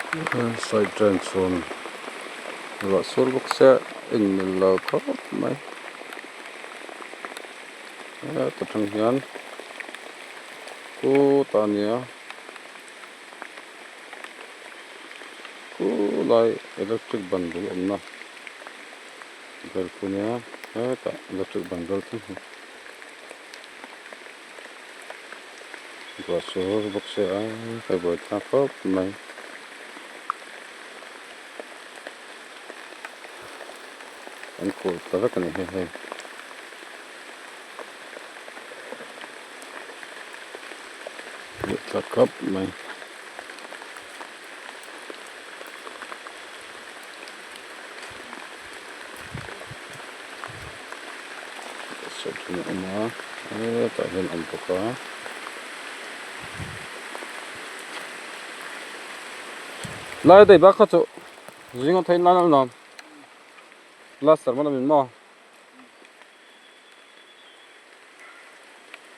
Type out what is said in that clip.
Side drain chhun ruah sur bawk se a inmil lo khawp mai heta tang hian khutah a nia khulai electric ban bul awmna vel khu nia hetah electric ban vel thleng hi. Ruah sur bawk se a hei buai thlak khawp mai. An khuh ta vek a ni hei hei. Buai thlak khawp mai. Sawhthum a awm a hetah hian a awm bawk a lai daih bak kha chu zing a theih nan a nuam plaster man a min maw.